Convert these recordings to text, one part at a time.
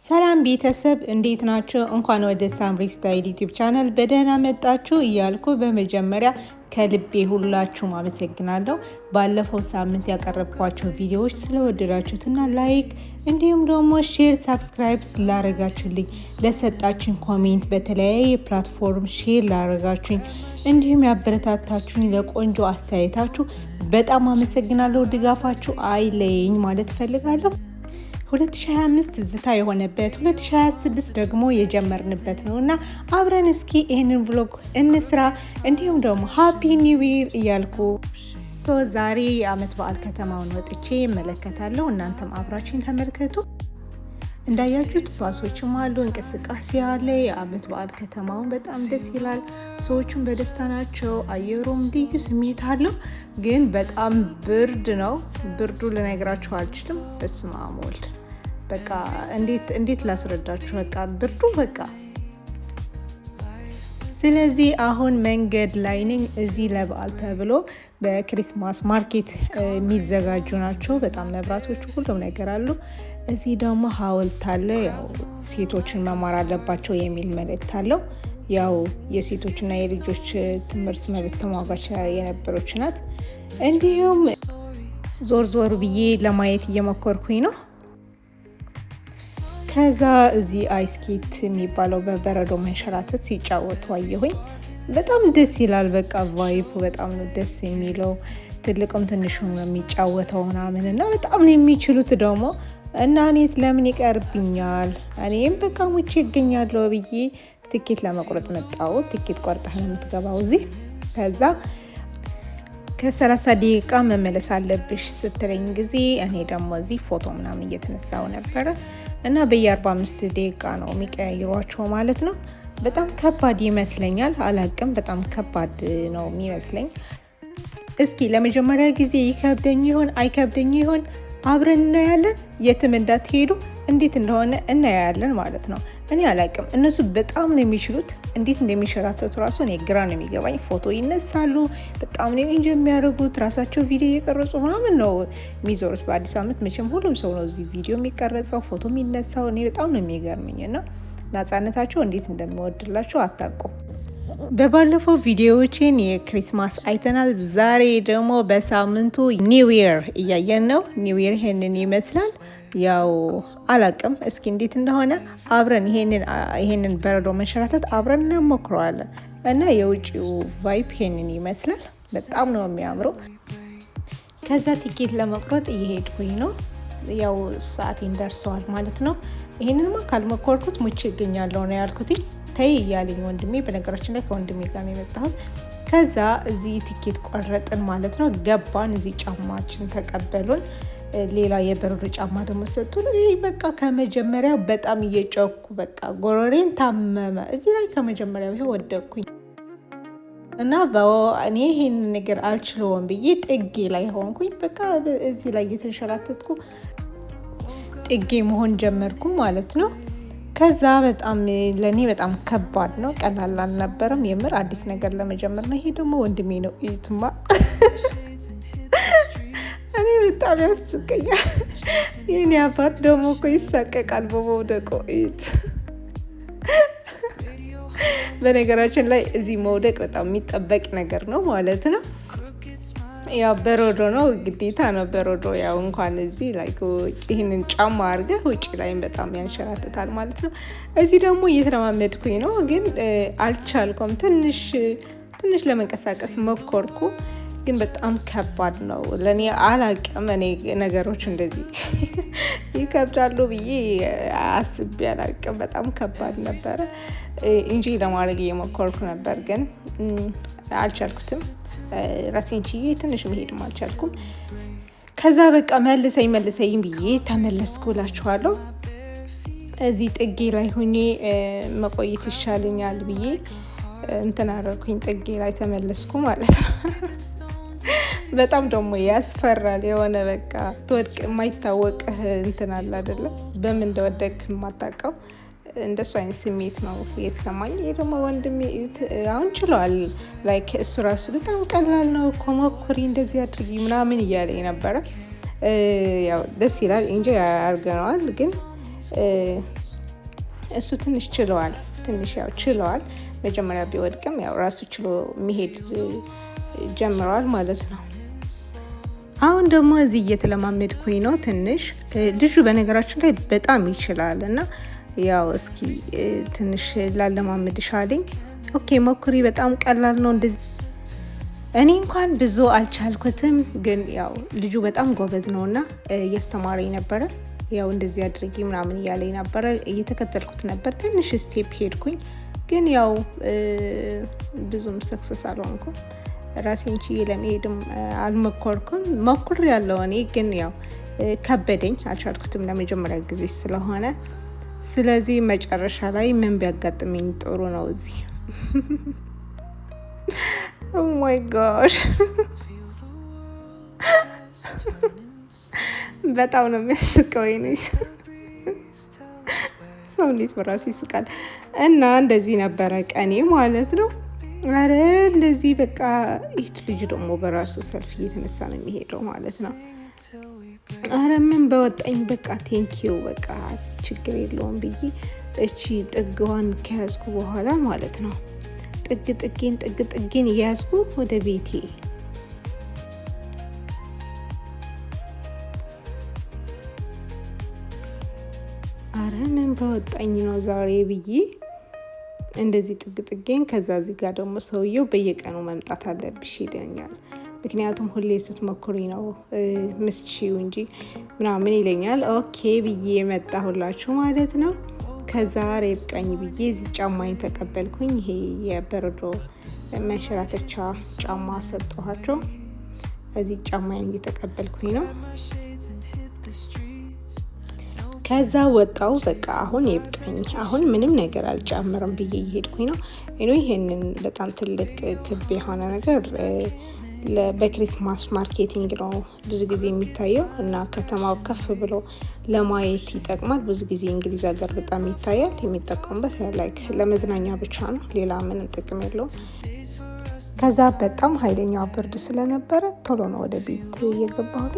ሰላም ቤተሰብ፣ እንዴት ናችሁ? እንኳን ወደ ሳምሪ ስታይል ዩቲዩብ ቻናል በደህና መጣችሁ እያልኩ በመጀመሪያ ከልቤ ሁላችሁም አመሰግናለሁ። ባለፈው ሳምንት ያቀረብኳቸው ቪዲዮዎች ስለወደዳችሁትና like እንዲሁም ደግሞ share፣ subscribe ስላረጋችሁልኝ፣ ለሰጣችሁኝ comment፣ በተለያየ platform share ላረጋችሁኝ፣ እንዲሁም ያበረታታችሁኝ ለቆንጆ አስተያየታችሁ በጣም አመሰግናለሁ። ድጋፋችሁ አይለየኝ ማለት እፈልጋለሁ። 2025 ትዝታ የሆነበት 2026 ደግሞ የጀመርንበት ነው እና አብረን እስኪ ይህንን vlog እንስራ። እንዲሁም ደግሞ happy new year እያልኩ so ዛሬ የአመት በዓል ከተማውን ወጥቼ እመለከታለሁ። እናንተም አብራችን ተመልከቱ። እንዳያችሁት ባሶችም አሉ፣ እንቅስቃሴ አለ። የአመት በዓል ከተማውን በጣም ደስ ይላል። ሰዎቹም በደስታ ናቸው። አየሩም ልዩ ስሜት አለው። ግን በጣም ብርድ ነው። ብርዱ ልነግራችሁ አልችልም። በስመ አብ ወልድ፣ በቃ እንዴት ላስረዳችሁ? በቃ ብርዱ በቃ። ስለዚህ አሁን መንገድ ላይ ነኝ። እዚህ ለበዓል ተብሎ በ Christmas market የሚዘጋጁ ናቸው። በጣም መብራቶቹ ሁሉም ነገር አሉ። እዚህ ደግሞ ሐውልት አለ። ያው ሴቶችን መማር አለባቸው የሚል መልእክት አለው። ያው የሴቶችና የልጆች ትምህርት መብት ተሟጋች የነበረች ናት። እንዲሁም ዞር ዞር ብዬ ለማየት እየሞከርኩኝ ነው። ከዛ እዚህ ice skate የሚባለው በበረዶ መንሸራተት ሲጫወቱ አየሁኝ። በጣም ደስ ይላል። በቃ vibe ኡ በጣም ነው ደስ የሚለው። ትልቅም ትንሹም ነው የሚጫወተው ምናምን እና በጣም ነው የሚችሉት ደግሞ። እና እኔስ ለምን ይቀርብኛል? እኔም በቃ ሙቼ ይገኛለሁ ብዬ ትኬት ለመቁረጥ መጣሁ። ትኬት ቆርጠህ ነው የምትገባው እዚህ። ከዛ ከ30 ደቂቃ መመለስ አለብሽ ስትለኝ ጊዜ እኔ ደግሞ እዚህ ፎቶ ምናምን እየተነሳው ነበረ እና በየ45 ደቂቃ ነው የሚቀያይሯቸው ማለት ነው። በጣም ከባድ ይመስለኛል፣ አላቅም። በጣም ከባድ ነው የሚመስለኝ። እስኪ ለመጀመሪያ ጊዜ ይከብደኝ ይሆን አይከብደኝ ይሆን? አብረን እናያለን። የትም እንዳትሄዱ፣ እንዴት እንደሆነ እናያለን ማለት ነው። እኔ አላቅም። እነሱ በጣም ነው የሚችሉት። እንዴት እንደሚሸራተቱ ራሱ እኔ ግራ ነው የሚገባኝ። ፎቶ ይነሳሉ፣ በጣም ነው enjoy የሚያደርጉት። ራሳቸው ቪዲዮ እየቀረጹ ምናምን ነው የሚዞሩት። በአዲስ ዓመት መቼም ሁሉም ሰው ነው እዚህ ቪዲዮ የሚቀረጸው፣ ፎቶ የሚነሳው። እኔ በጣም ነው የሚገርምኝ እና ነጻነታቸው እንዴት እንደምወድላቸው አታውቁም። በባለፈው ቪዲዮዎችን የ Christmas አይተናል። ዛሬ ደግሞ በሳምንቱ New Year እያየን ነው። New Year ይሄንን ይመስላል። ያው አላቅም፣ እስኪ እንዴት እንደሆነ አብረን ይሄንን በረዶ መንሸራተት አብረን እንሞክረዋለን እና የውጭው vibe ይሄንን ይመስላል። በጣም ነው የሚያምረው። ከዛ ቲኬት ለመቁረጥ እየሄድኩኝ ነው። ያው ሰዓቴን ደርሰዋል ማለት ነው። ይሄንንማ ካልሞከርኩት ሙቼ እገኛለሁ ነው ያልኩትኝ። ተይ እያለኝ ወንድሜ፣ በነገራችን ላይ ከወንድሜ ጋር ነው የመጣሁት። ከዛ እዚህ ቲኬት ቆረጥን ማለት ነው። ገባን። እዚህ ጫማችን ተቀበሉን። ሌላ የበረዶ ጫማ ደግሞ ሰጡን። ይህ በቃ ከመጀመሪያው በጣም እየጮኩ በቃ ጎሮሬን ታመመ። እዚህ ላይ ከመጀመሪያው ይሄ ወደቅኩኝ እና እኔ ይሄን ነገር አልችለውም ብዬ ጥጌ ላይ ሆንኩኝ። በቃ እዚህ ላይ እየተንሸራተትኩ ጥጌ መሆን ጀመርኩ ማለት ነው። ከዛ በጣም ለእኔ በጣም ከባድ ነው፣ ቀላል አልነበረም። የምር አዲስ ነገር ለመጀመር ነው። ይሄ ደግሞ ወንድሜ ነው። እዩትማ፣ እኔ በጣም ያስቀኛል። የኔ አባት ደግሞ እኮ ይሳቀቃል በመውደቁ፣ እዩት። በነገራችን ላይ እዚህ መውደቅ በጣም የሚጠበቅ ነገር ነው ማለት ነው። ያው በረዶ ነው፣ ግዴታ ነው በረዶ። ያው እንኳን እዚህ like ይህንን ጫማ አድርገህ ውጭ ላይም በጣም ያንሸራትታል ማለት ነው። እዚህ ደግሞ እየተለማመድኩኝ ነው፣ ግን አልቻልኩም። ትንሽ ትንሽ ለመንቀሳቀስ ሞከርኩ፣ ግን በጣም ከባድ ነው ለእኔ። አላቅም፣ እኔ ነገሮች እንደዚህ ይከብዳሉ ብዬ አስቤ አላቅም። በጣም ከባድ ነበረ። Enjoy ለማድረግ እየሞከርኩ ነበር፣ ግን አልቻልኩትም። ራሴን ችዬ ትንሽ መሄድም አልቻልኩም። ከዛ በቃ መልሰኝ መልሰኝ ብዬ ተመለስኩ እላችኋለሁ። እዚህ ጥጌ ላይ ሁኜ መቆየት ይሻለኛል ብዬ እንትን አደረኩኝ፣ ጥጌ ላይ ተመለስኩ ማለት ነው። በጣም ደግሞ ያስፈራል። የሆነ በቃ ትወድቅ የማይታወቅህ እንትን አለ አይደለም፣ በምን እንደወደቅ የማታውቀው እንደሱ አይነት ስሜት ነው የተሰማኝ። ይሄ ደግሞ ወንድሜ አሁን ችለዋል። Like እሱ ራሱ በጣም ቀላል ነው እኮ ሞክሪ፣ እንደዚህ አድርጊ ምናምን እያለኝ ነበረ። ያው ደስ ይላል፣ enjoy አድርገነዋል። ግን እሱ ትንሽ ችለዋል፣ ትንሽ ያው ችለዋል። መጀመሪያ ቢወድቅም ያው ራሱ ችሎ መሄድ ጀምረዋል ማለት ነው። አሁን ደግሞ እዚህ እየተለማመድኩኝ ነው ትንሽ። ልጁ በነገራችን ላይ በጣም ይችላል እና ያው እስኪ ትንሽ ላለማመድሽ አለኝ። Okay ሞክሪ፣ በጣም ቀላል ነው እንደዚህ። እኔ እንኳን ብዙ አልቻልኩትም፣ ግን ያው ልጁ በጣም ጎበዝ ነው እና እያስተማረኝ ነበረ። ያው እንደዚህ አድርጊ ምናምን እያለኝ ነበረ፣ እየተከተልኩት ነበር። ትንሽ step ሄድኩኝ፣ ግን ያው ብዙም success አልሆንኩም። ራሴን ችዬ ለመሄድም አልሞከርኩም። ሞክሬያለሁ እኔ፣ ግን ያው ከበደኝ፣ አልቻልኩትም ለመጀመሪያ ጊዜ ስለሆነ። ስለዚህ መጨረሻ ላይ ምን ቢያጋጥመኝ ጥሩ ነው እዚህ? Oh my gosh፣ በጣም ነው የሚያስቀው። ይኔ ሰው እንዴት በራሱ ይስቃል? እና እንደዚህ ነበረ ቀኔ ማለት ነው። አረ እንደዚህ በቃ ይህ ልጅ ደግሞ በራሱ ሰልፍ እየተነሳ ነው የሚሄደው ማለት ነው። አረ ምን በወጣኝ፣ በቃ thank you፣ በቃ ችግር የለውም ብዬ እቺ ጥግዋን ከያዝኩ በኋላ ማለት ነው፣ ጥግ ጥጌን ጥግ ጥጌን እያያዝኩ ወደ ቤቴ። አረ ምን በወጣኝ ነው ዛሬ ብዬ እንደዚህ ጥግ ጥጌን። ከዛ እዚህ ጋር ደግሞ ሰውየው በየቀኑ መምጣት አለብሽ ይለኛል። ምክንያቱም ሁሌ ስትሞክሪ ነው ምስቺው እንጂ ምናምን ይለኛል። Okay ብዬ መጣሁላችሁ ማለት ነው። ከዛ ይብቃኝ ብዬ እዚህ ጫማዬን ተቀበልኩኝ። ይሄ የበረዶ መንሸራተቻ ጫማ ሰጠኋቸው። እዚህ ጫማዬን እየተቀበልኩኝ ነው። ከዛ ወጣው፣ በቃ አሁን ይብቃኝ፣ አሁን ምንም ነገር አልጨምርም ብዬ እየሄድኩኝ ነው። እኔ ይሄንን በጣም ትልቅ ክብ የሆነ ነገር በ Christmas marketing ነው ብዙ ጊዜ የሚታየው እና ከተማው ከፍ ብሎ ለማየት ይጠቅማል። ብዙ ጊዜ እንግሊዝ ሀገር በጣም ይታያል። የሚጠቀሙበት like ለመዝናኛ ብቻ ነው፣ ሌላ ምንም ጥቅም የለውም። ከዛ በጣም ኃይለኛው ብርድ ስለነበረ ቶሎ ነው ወደ ቤት የገባሁት።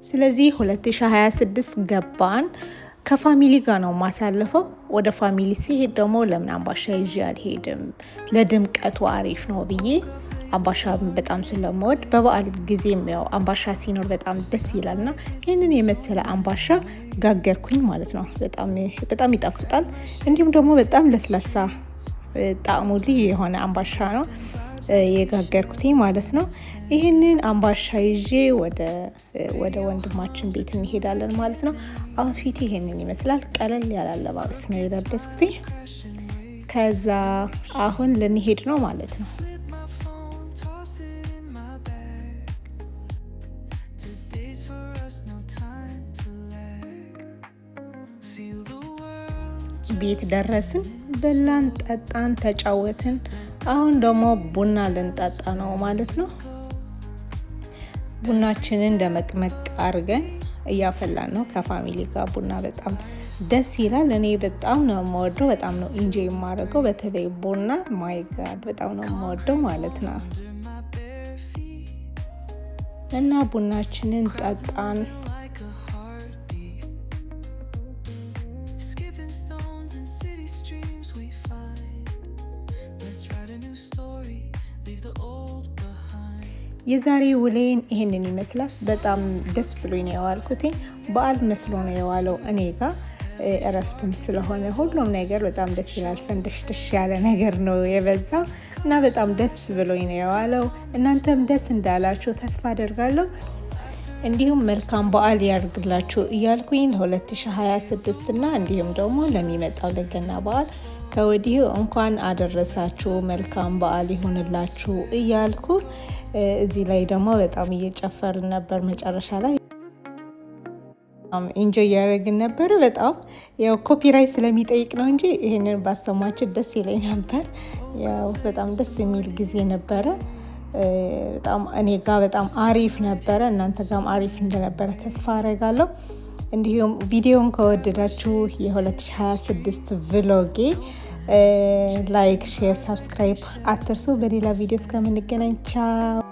ስለዚህ 2026 ገባን። ከ family ጋር ነው ማሳለፈው። ወደ family ሲሄድ ደግሞ ለምን አምባሻ ይዤ አልሄድም? ለድምቀቱ አሪፍ ነው ብዬ፣ አምባሻ በጣም ስለምወድ፣ በበዓል ጊዜም ያው አምባሻ ሲኖር በጣም ደስ ይላል እና ይህንን የመሰለ አምባሻ ጋገርኩኝ ማለት ነው። በጣም ይጣፍጣል። እንዲሁም ደግሞ በጣም ለስላሳ፣ ጣዕሙ ልዩ የሆነ አምባሻ ነው የጋገርኩትኝ ማለት ነው። ይህንን አምባሻ ይዤ ወደ ወንድማችን ቤት እንሄዳለን ማለት ነው። Outfit ኤ ይሄንን ይመስላል። ቀለል ያለ አለባበስ ነው የለበስኩት። ከዛ አሁን ልንሄድ ነው ማለት ነው። Toss it in my bag. Today's for us, no time to lag. Feel the world. ቤት ደረስን፣ በላን፣ ጠጣን፣ ተጫወትን። አሁን ደግሞ ቡና ልንጠጣ ነው ማለት ነው። ቡናችንን ደመቅመቅ አድርገን እያፈላን ነው ከ family ጋር። ቡና በጣም ደስ ይላል። እኔ በጣም ነው የምወደው፣ በጣም ነው enjoy የማደርገው። በተለይ ቡና፣ my God፣ በጣም ነው የምወደው ማለት ነው። Under my bare feet, እና ቡናችንን ጠጣን። like a heartbeat. Skipping stones and city streams we find. Let's write a new story, leave the old behind. የዛሬ ውሎዬን ይሄንን ይመስላል። በጣም ደስ ብሎኝ ነው የዋልኩትኝ። በዓል መስሎ ነው የዋለው እኔ ጋር፣ እረፍትም ስለሆነ ሁሉም ነገር በጣም ደስ ይላል። ፈንደሽደሽ ያለ ነገር ነው የበዛው እና በጣም ደስ ብሎኝ ነው የዋለው። እናንተም ደስ እንዳላችሁ ተስፋ አደርጋለሁ። እንዲሁም መልካም በዓል ያርግላችሁ እያልኩኝ ለ2026 እና እንዲሁም ደግሞ ለሚመጣው ለገና በዓል ከወዲሁ እንኳን አደረሳችሁ፣ መልካም በዓል ይሁንላችሁ እያልኩ፣ እዚህ ላይ ደግሞ በጣም እየጨፈርን ነበር። መጨረሻ ላይ enjoy እያደረግን ነበረ። በጣም ያው copyright ስለሚጠይቅ ነው እንጂ ይህንን ባሰማችሁ ደስ ይለኝ ነበር። ያው በጣም ደስ የሚል ጊዜ ነበረ። በጣም እኔ ጋር በጣም አሪፍ ነበረ። እናንተ ጋርም አሪፍ እንደነበረ ተስፋ አረጋለሁ። እንዲሁም ቪዲዮን ከወደዳችሁ የ2026 vlog ኤ like፣ share፣ subscribe አትርሱ። በሌላ ቪዲዮ እስከምንገናኝ ቻው።